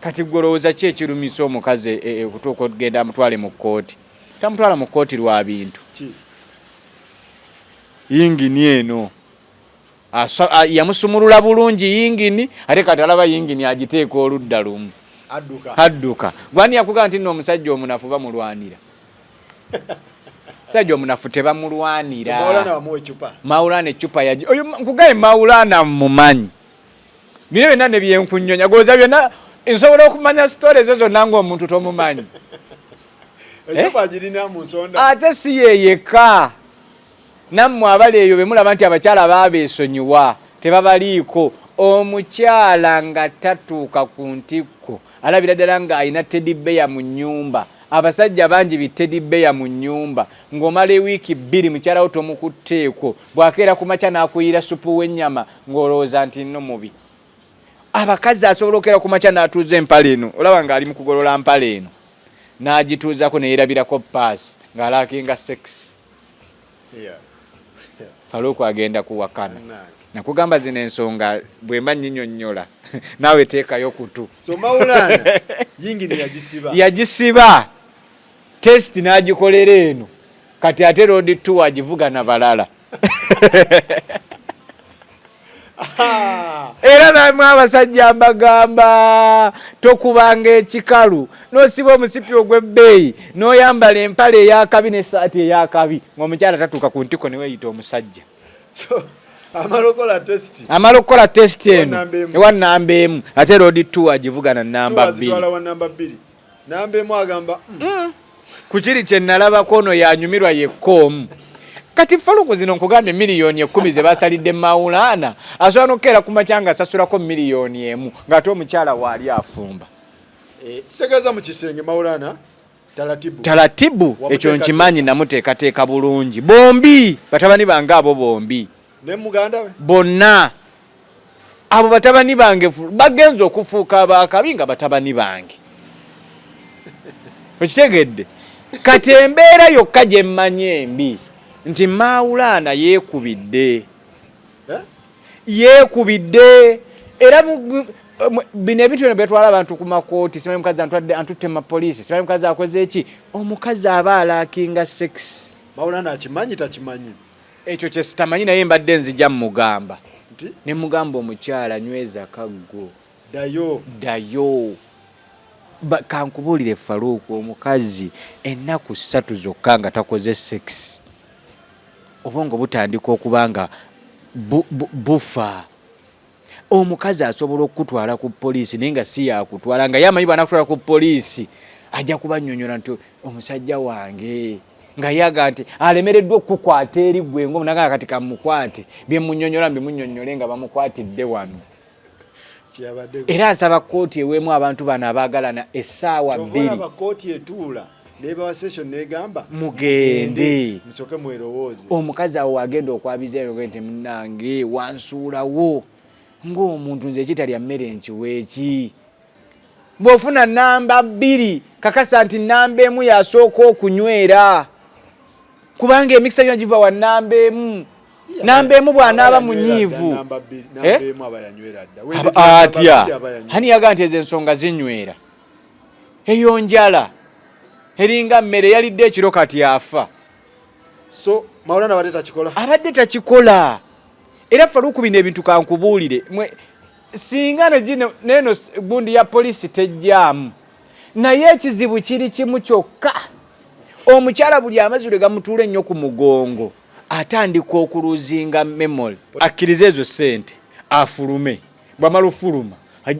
Kati gwe olowooza ki ekirumisa omukazi okutuuka okugenda amutwale mu kkooti? Tamutwala mu kkooti lwa bintu. Ki? Yingini eno yamusumulula bulungi yingini, ate kati alaba yingini agiteeka oludda lumu. Adduka. Adduka. Gwani yakugamba nti nno omusajja omunafu bamulwanira? Omusajja omunafu tebamulwanira. So Maulana wamuwa ecupa. Maulana ecupa yaji oyo nkugaye. Maulana mumanyi bino byonna ne byenkunyonya goza byonna, nsobola okumanya story ezo zonna ng'omuntu tomumanyi. Ecupa agirina mu nsonda. Ate si ye yekka, nammwe abali eyo bemulaba nti abakyala baabeesonyiwa. Tebabaliiko. Omukyala nga tatuuka ku ntikko alabira ddala ng'alina teddy bear mu nnyumba. Abasajja bangi bi teddy bear mu nnyumba, ng'omala ewiiki 2 mukyala wo tomukutteeko, bw'akeera ku makya n'akuyiira ssupu w'ennyama ng'olowooza nti nno mubi. Abakazi asobola okukeera ku makya n'atuuza empale eno, olaba ng'ali mu kugolola mpale eno n'agituuzako ne yeerabirako paasi ng'alaakinga sex. Farouk agenda kuwakana. Nakugamba zino ensonga bwemba nyinyonnyola naawe teekayo kutu. So Maulana yingini yagisiba. Yagisiba test n'agikolera eno, kati ate road tour agivuga na balala. Era namwe abasajja mbagamba, tokubanga ekikalu n'osiba omusipi ogw'ebbeeyi n'oyambala empale ey'akabi n'essaati ey'akabi ng'omukyala tatuuka ku ntiko ne weeyita omusajja. So, amala okukola test. Amala okukola test eno ewa namba emu, ate road tour agivuga na namba bbiri. Azitwala wa namba bbiri. Namba emu agamba, Ku kiri kye nalabako ono yanyumirwa yekka omu. Kati Faluku zino nkugambye 10,000,000 ze basalidde Maulana, asobola n'okukeera ku makya ng'asasulako 1,000,000 ng'ate omukyala waali afumba. Kitegeeza mu kisenge Maulana talatibu. Talatibu, ekyo nkimanyi, namuteekateeka bulungi. Bombi batabani bange abo bombi. Ne muganda we? Bonna. Abo batabani bange bagenze okufuuka abaakabi nga batabani bange. Okitegedde? Kati embeera yokka gye mmanyi embi nti Maulana yeekubidde. Eh? Yeekubidde. Era bino ebintu byonna byatwala abantu ku makooti, simanyi mukazi antutte mu mapoliisi, simanyi mukazi akoze eki. Omukazi aba alaakinga sex. Maulana akimanyi takimanyi? Ekyo kye sitamanyi, naye mbadde nzija mmugamba. Nti? Ne mugamba omukyala nyweza kaggo. Ddayo. Ddayo. Kankubuulire Farouk, omukazi ennaku 3 zokka nga takoze sex, obwongo butandika okuba nga bufa. Omukazi asobola okukutwala ku poliisi naye nga si yakutwala, nga ye amanyi bw'anakutwala ku poliisi ajja kubannyonnyola nti omusajja wange, nga ye agamba nti alemereddwa okukukwata eri ggwe ng'omunagamba kati kamukwate, bye munnyonnyola mbimunnyonnyole nga bamukwatidde wano. Era nsaba kkooti eweemu abantu bano abaagalana essaawa bbiri. Ky'ova olaba kkooti etuula n'ebawa session n'egamba mugende musooke mwerowooze. Omukazi awo w'agenda okwabiza ebyo nti munnange wansuulawo ng'omuntu nze ekitalya mmere nkiwa eki. Bw'ofuna namba 2 kakasa nti namba 1 y'asooka okunywera, kubanga emikisa gyonna giva wa namba 1. Namba 1 bw'anaaba munyiivu. Atya? Hani yagamba nti ezo ensonga zinywera. Eyo njala eringa mmere yalidde ekiro kati afa. So Maulana abadde takikola? Abadde takikola. Era Faruku bino ebintu kankubuulire. Mwe singa neno gundi ya polisi tejjaamu. Naye ekizibu kiri kimu kyokka. Omukyala buli amazzi lwe gamutuula ennyo ku mugongo atandika okuluzinga memory. Akkirize ezo ssente afulume. Bw'amala ofuluma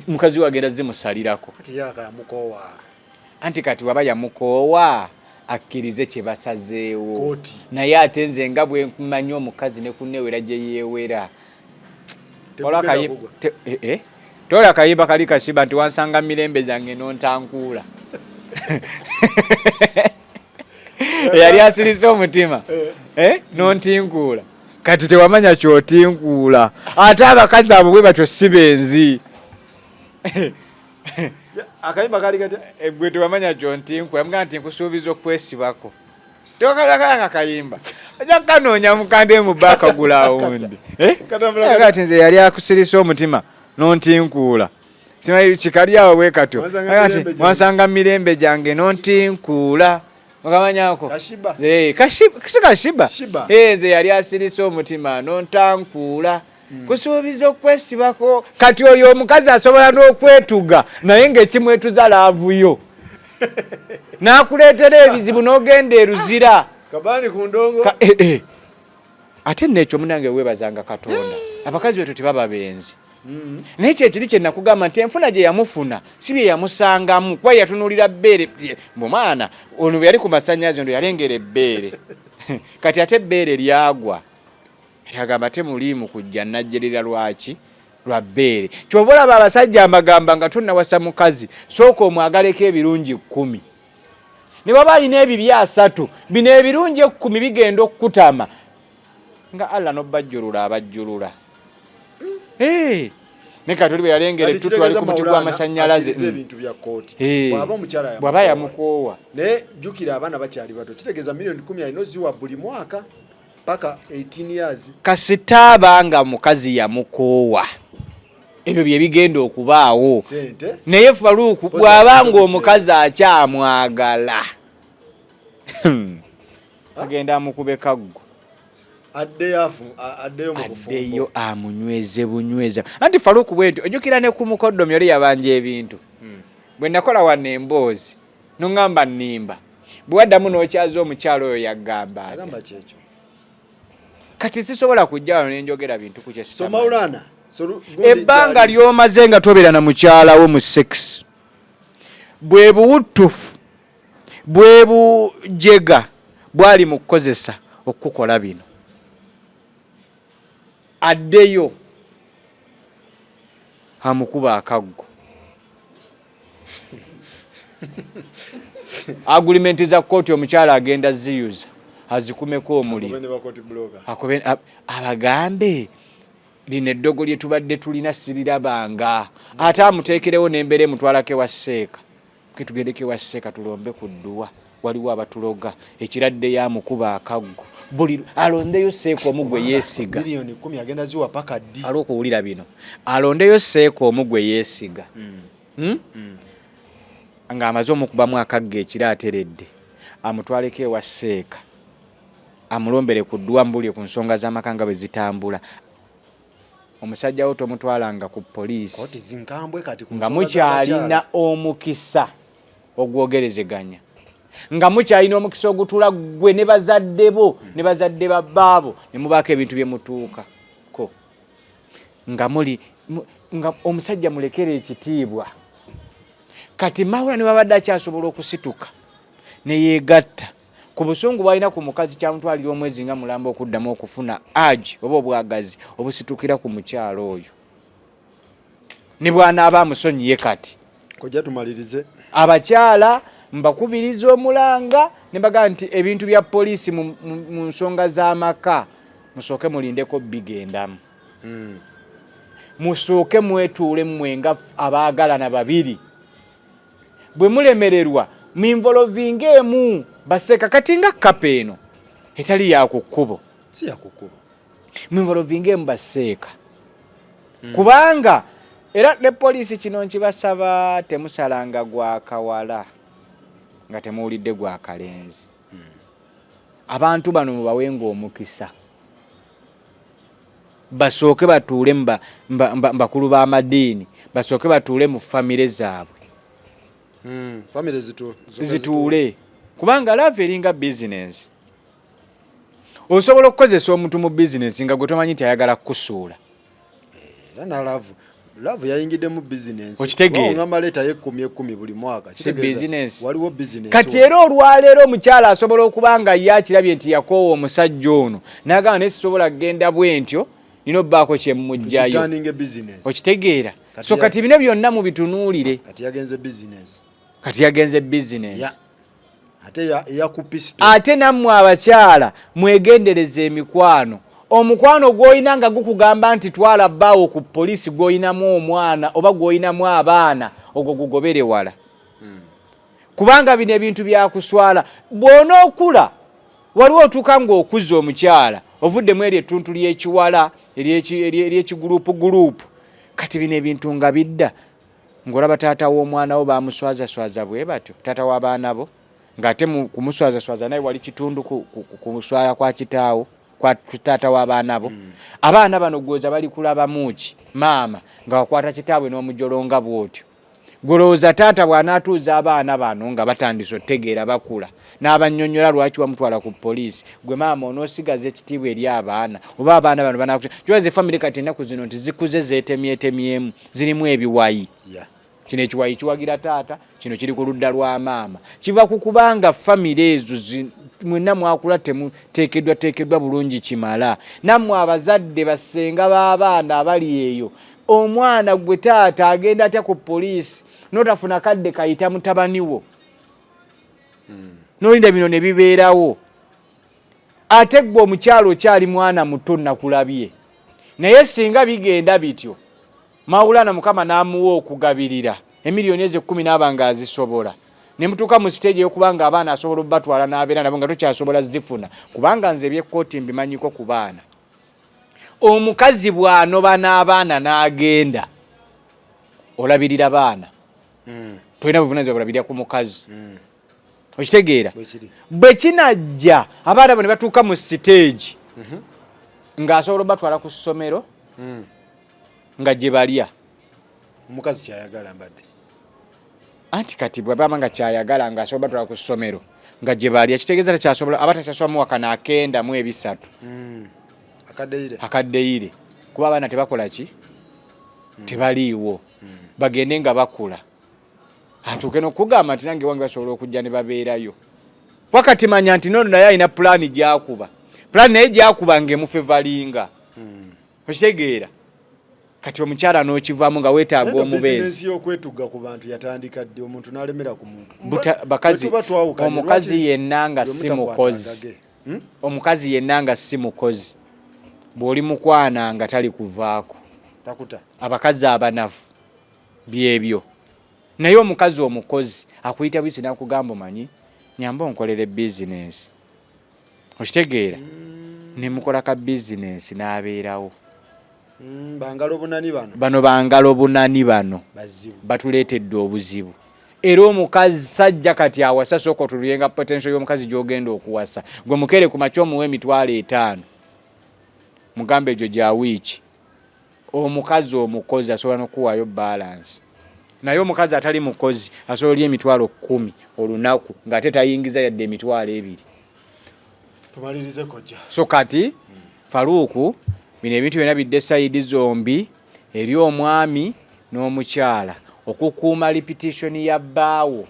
mukazi we agenda zimusalirako. Kati yaka yamukoowa. Anti kati waba yamukoowa akkirize kye basazeewo. Kooti. Naye ate nze nga bwe nkumanyi omukazi ne kunneewera gye yeewera. Tekugenda kugwa. Tola akayimba kali Kashiba nti wansanga mirembe zange n'ontankuula. Eyali asirise omutima. N'ontinkuula. Kati tewamanya ky'otinkuula. Ate abakazi abo bwe batyo si benzi. Akayimba kali katya? Gwe tewamanya ky'ontinkuula. Mugamba nti nkusuubiza okwesibako. Tokalakala akayimba. Ojja kukanoonya mukande mu bba akagulawundi. Katambula Kati nze yali akusirisa omutima n'ontinkuula. Simanyi kikali awo bwe katyo. Wansanga Kati mirembe gyange. wansanga mirembe gyange n'ontinkuula. Okamanyako? Kashiba. Si Kashiba. Shiba. Nze yali asirise omutima n'ontankuula. Kusuubiza okwesibako. Kati oyo omukazi asobola n'okwetuga naye ng'ekimwetuza laavu yo. N'akuleetera ebizibu n'ogenda eruzira. Kabaani ku ndongo. Ate nno ekyo munnange weebazanga Katonda. Abakazi betu tebaba benzi. Naye kye kiri kye nakugamba nti enfuna gye yamufuna si bye yamusangamu, kuba yatunuulira bbeere. Mbu mwana ono bwe yali ku masannyalaze ndo yalengera ebbeere. Kati ate ebbeere lyagwa. Kati agamba temuliimu kujja najjerera lwaki lwa bbeere. Kyova olaba abasajja ambagamba nga tonnawasa mukazi sooka omwagaleko ebirungi 10. Ne baba alina ebibi 3, bino ebirungi 10 bigenda okukutama nga Allah n'obbajjulula abajjulula. Ne kati oli bwe yalengera ettutu ali ku muti gw'amasannyalaze. Ebintu bya kkooti. Bw'aba omukyala bw'aba yamukoowa. Naye jjukira abaana bakyali bato, kitegeeza miliyoni 10 alina oziwa buli mwaka paka 18 years. Kasita aba nga mukazi yamukoowa, ebyo bye bigenda okubaawo. Naye Faruku bw'aba nga omukazi akyamwagala, agenda amukube kaggo. Addeyo mu bufumbo. Addeyo amunyweze bunyweza. Anti Faruku bwentyo ojjukira ne ku mukoddomi oli yabanja ebintu. Bwe nakola wano emboozi n'oŋŋamba nnimba, bwe waddamu n'okyaza omukyalo oyo yagamba atya? Agamba kyekyo. Kati sisobola kujja wano ne njogera bintu ku kye So Maulana, ebbanga ly'omaze nga tobeera na mukyala wo mu sex bwe buwuttufu bwe bujega bwali mu kukozesa okukukola bino. Addeyo amukuba akaggo. Agreement za kkooti omukyala agenda ziyuza azikumeko omuliro. Abagambe lino eddogo lye tubadde tulina sirirabanga, ate amuteekerewo n'embeera emutwalako ewa Seeka. Tugendeko ewa Seeka tulombe ku dduwa, waliwo abatuloga ekiraddeyo amukuba akaggo. Buli alondeyo Seeka omu gwe yeesiga. Miliyoni 10 agenda ziwa paka ddi? Ali okuwulira bino. Alondeyo Seeka omu gwe yeesiga. Ng'amaze omukubamu akaggo ekiro ateredde, amutwaleko ewa Seeka amulombere ku dduwa amubulire ku nsonga z'amaka nga bwe zitambula. Omusajja wo tomutwalanga ku poliisi nga mukyalina omukisa ogwogerezeganya, nga mukyalina omukisa ogutula ggwe ne bazadde bo ne bazadde ba bbaabo ne mubaako ebintu bye mutuukako, nga muli nga omusajja mulekere ekitiibwa. Kati Maula ne babadde akyasobola okusituka ne yeegatta ku busungu bw'alina ku mukazi, kyamutwalira omwezi nga mulamba okuddamu okufuna agi oba obwagazi obusitukira ku mukyalo oyo ne bw'anaaba amusonyiye. Kati kojja tumalirize. Abakyala mbakubiriza omulanga ne bagamba nti ebintu bya poliisi mu nsonga z'amaka musooke mulindeko bigendamu. Musooke mwetuule mmwe nga abaagalana babiri, bwe mulemererwa mwinvolovinga emu baseka. Kati nga kapa eno etali ya ku kkubo, si ya ku kkubo, mwinvolovinga emu baseeka. Kubanga era ne poliisi kino nkibasaba, temusalanga gwa kawala nga temuwulidde gwa kalenzi. Abantu bano mubawenga omukisa basooke batuule bakulu b'amadiini, basooke batuule mu famire zaabwe. Zituule, kubanga love eringa bizinensi. Osobola okukozesa omuntu mu bizinensi nga gwe tomanyi nti ayagala kukusuula. Era na love yayingiddemu bizinensi. Okitegeera? Ngamba leetayo 10 10 buli mwaka. Si bizinensi? Waliwo bizinensi. Kati era olwaleero omukyala asobola okuba nga ye akirabye nti yakoowa omusajja ono, n'agamba naye sisobola kugenda bwe ntyo, nina obbaako kyemmugjayo. Okitegeera? So kati bino byonna mubitunuulire. Kati yagenze bizinensi. Kati yagenze bizinensi. Ate nammwe abakyala mwegendereza emikwano. Omukwano gw'olina nga gukugamba nti twala bbaawo ku poliisi gw'olinamu omwana oba gw'olinamu abaana, ogwo gugobere wala. Kubanga bino ebintu byakuswala. Bw'onookula waliwo otuuka ng'okuza omukyala ovuddemu eryo ettuntu ly'ekiwala ery'ekiguluupu. Kati bino ebintu nga bidda ng'olaba taata w'omwana wo bamuswazaswaza bwe batyo, taata w'abaana bo, ng'ate kumuswazaswaza naye wali kitundu ku kuswala kwa kitaawo, kwa taata w'abaana bo. Abaana bano gwoza bali kulabamu ki maama nga wakwata kitaabwe n'omujolonga bw'otyo? Golowooza taata bw'anaatuuza abaana bano nga batandise otegeera, bakula, n'abannyonnyola lwaki wamutwala ku poliisi, gwe maama onoosigaza ekitiibwa eri abaana oba abaana bano banakukibaza? Famire kati ennaku zino nti zikuze, zeetemyetemyemu, zirimu ebiwayi. Kino ekiwayi kiwagira taata, kino kiri ku ludda lwa maama. Kiva ku kubanga famire ezo mwenna mwakula temuteekeddwa teekeddwa bulungi kimala. Nammwe abazadde, bassenga b'abaana abali eyo, omwana gwe taata agenda atya ku poliisi n'otafuna kadde kayita mutabani wo? N'olinda bino ne bibeerawo. Ate gwe omukyalo okyali mwana muto, nakulabye naye singa bigenda bityo, Maulana Mukama n'amuwa okugabirira emiliyoni ezo 10 n'aba nga azisobola, ne mutuuka mu stage ey'okuba nga abaana asobola obbatwala n'abeera nabo nga tokyasobola zifuna, kubanga nze ebyekkooti mbimanyiko ku baana. Omukazi bw'anoba n'abaana n'agenda, olabirira baana. Tolina buvunanyizibwa bulabirira ku mukazi. Okitegeera? Bwe kinajja abaana bo ne batuuka mu stage ng'asobola obatwala ku ssomero nga gye balya. Omukazi kyayagala mbadde. Anti kati bw'ababa nga kyayagala ng'asobola batwala ku ssomero nga gye balya, kitegeeza takyasobola, aba takyasobola muwakana akenda mu ebisatu. Akaddeire. Akaddeire, kuba abaana tebakola ki? Tebaliiwo. Bagende nga bakula, atuuke n'okugamba nti nange wange basobola okujja ne babeerayo. Wakati manya nti nono naye alina pulaani gyakuba, pulaani naye gyakuba ng'emufevalinga. Okitegeera? Kati omukyala n'okivaamu nga weetaaga omubeezi. Bizinensi y'okwetuga ku bantu yatandika ddi, omuntu n'alemera ku muntu? Bakazi, Bwe tuba twawukanye, omukazi lwaki yenna nga bwe si mutakwatanga mukozi, ge? Omukazi yenna nga si mukozi, bw'oli mukwana nga tali kuvaako. Takuta. Abakazi abanafu byebyo, naye omukazi omukozi akuyita bwisi nakugamba, "Omanyi, nyamba onkolere bizinensi." Okitegeera? Nemukola ka bizinensi n'abeerawo. Bangalo bunani bano. Bano bangalo bunani bano. Bazibu. Batuleetedde obuzibu. Era omukazi sajja kati awasa, sooka otulyenga potential y'omukazi gy'ogenda okuwasa. Gwe mukeere ku makya omuwa 50,000, mugambe egyo gya wiiki. Omukazi omukozi asobola n'okukuwaayo balance, naye omukazi atali mukozi asobola olya 100,000 olunaku ng'ate tayingiza yadde 20,000. Tumalirize, kojja. So kati Faruuku, bino ebintu byonna bidde side zombi, eri omwami n'omukyala, okukuuma reputation ya bbaawo,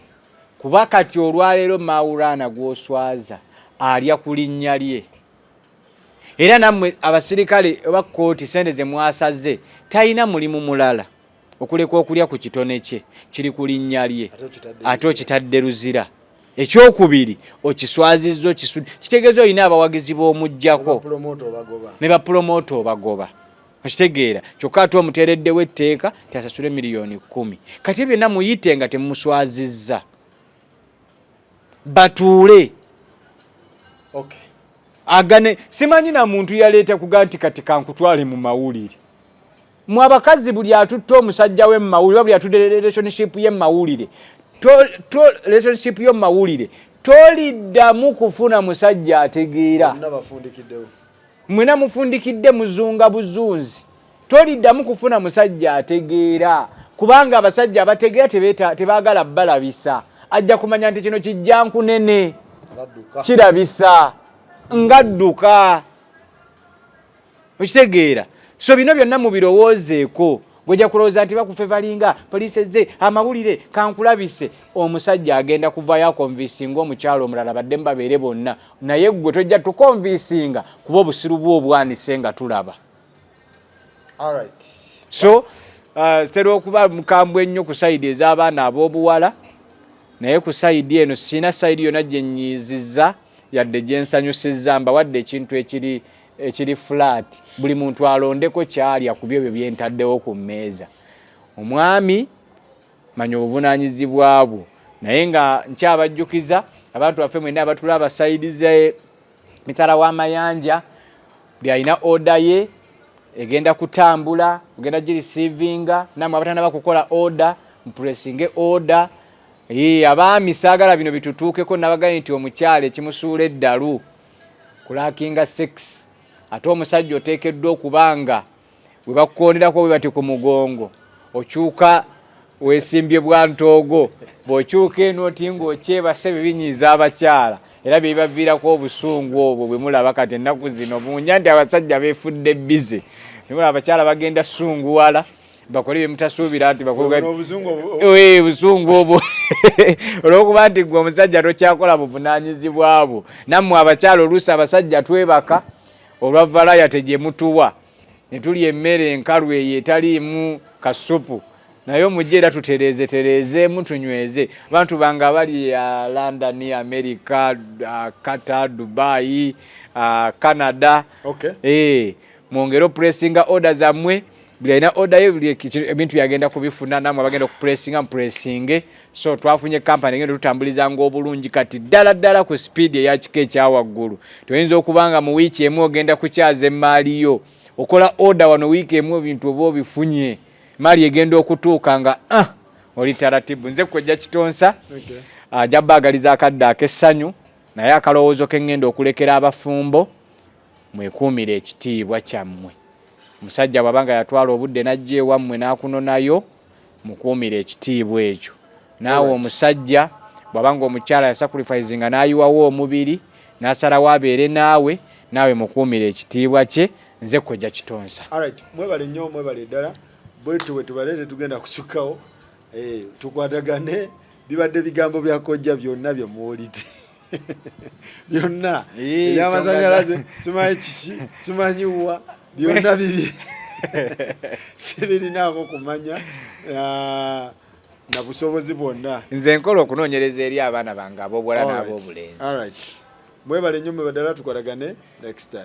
kuba kati olwaleero Maulana gw'oswaza alya ku linnya lye. Era nammwe abasirikale oba kkooti, sente ze mwasaze, talina mulimu mulala okuleka okulya ku kitone kye kiri ku linnya lye. Ate okitadde. Ate okitadde luzira. Ekyokubiri, okiswazizza, okisudde, kitegeeza olina abawagizi b'omugjako. Promoter obagoba. Ne bapromoter obagoba. Okitegeera? Kyokka ate omuteereddewo etteeka ti asasule miliyoni 10. Kati byonna muyite nga temumuswazizza, batuule. Agane simanyi na muntu yaleeta kuga nti kati kankutwale mu mawulire. Mwe abakazi, buli atutte omusajja we mu mawulire, buli atudde relationship ye mu mawulire, relationship yo mu mawulire, toliddamu kufuna musajja ategeera. Bonna bafundikiddewo. Mwena mufundikidde, muzunga buzunzi. Toliddamu kufuna musajja ategeera, kubanga abasajja abategeera tebaagala balabisa. Ajja kumanya nti kino kijja nkunene. Badduka. Kirabisa ngadduka. Okitegeera? So bino byonna mubirowoozeeko. Gojja kulowooza nti bakufevalinga, poliisi ezze, amawulire kankulabise. Omusajja agenda kuvayo aconvincinga omukyalo omulala, baddemu babeere bonna, naye gwe tojja tuconvincinga, kuba obusiru bwo obwanise nga tulaba. Alright. So sitera okuba mukambwe ennyo ku side ez'abaana ab'obuwala, naye ku side eno sina side yonna gye nnyiizizza yadde gye nsanyusizza. Mbawadde ekintu ekiri flat, buli muntu alondeko kyalya ku byebyo byentaddewo ku mmeeza. Omwami, manya obuvunaanyizibwa bwo, naye nga nkyabajjukiza abantu baffe mwenna abatulaba side ze mitala w'amayanja, buli alina order ye egenda kutambula, ogenda gireceivinga. Namwe abatanaba kukola order, muplacinge order. Abaami, saagala bino bitutuukeko. Nabagaye nti omukyala ekimusuula eddalu kulackinga sex, ate omusajja oteekeddwa okuba nga bwe bakukonderako bwe bati ku mugongo, okyuka weesimbye bwa ntoogo, bw'okyuka eno oti ng'okyebase. Bibinyiiza abakyala era byebibaviirako obusungu obwo bwe mulaba kati ennaku zino bunja nti abasajja beefudde busy. Nimulaba abakyala bagenda sunguwala. Bakole byemutasuubira nti busungu obwo olwokuba nti gwe omusajja tokyakola buvunanyizibwa bwo. Nammwe abakyala, oluusi abasajja twebaka olwa variety gye mutuwa ne tulya emmere enkalu eyo etaliimu kasupu, naye omujje era tutereeze tereezeemu, tunyweze abantu bange abali London, America, Qatar, Dubai, Canada. Mwongere opulesinga order zammwe. Buli alina order ye, buli ebintu byagenda kubifuna. Namwe abagenda okupulesinga, mupulesinge. So twafunye kampani egenda tutambulizanga obulungi kati ddala ddala ku speed eyakika ekyawaggulu. Toyinza okuba nga mu wiiki emu ogenda kukyaza emaali yo. Okola order wano, wiiki emu ebintu oba obifunye, maali egenda okutuuka nga oli taratibu. Nze Kojja Kitonsa. Ajja baagaliza akadde ak'essanyu, naye akalowoozo ke ŋŋenda okulekera abafumbo: mwekuumire ekitiibwa kyammwe. Omusajja bw'aba nga yatwala obudde n'ajja ewammwe n'akunonayo, mukuumire ekitiibwa ekyo. Naawe omusajja, bw'aba nga omukyala yasacrificinga n'ayiwawo omubiri n'asalawo abeere naawe, naawe mukuumire ekitiibwa kye. Nze Kojja Kitonsa. Alright, mwebale nnyo, mwebale ddala. Bwetyo bwe tubale, tetugenda kusukkawo. Tukwatagane. Bibadde bigambo bya kojja byonna bye muwulidde byonna, ebyamasanyalaze, simanyi kiki, simanyi wa, byonna bibi sibirinaako kumanya na busobozi bwonna. Nze nkola okunoonyereza eri abaana bange ab'obuwala n'ab'obulenzi. Alright. Mwebale nnyo, mwe ddala. Tukwatagane next time.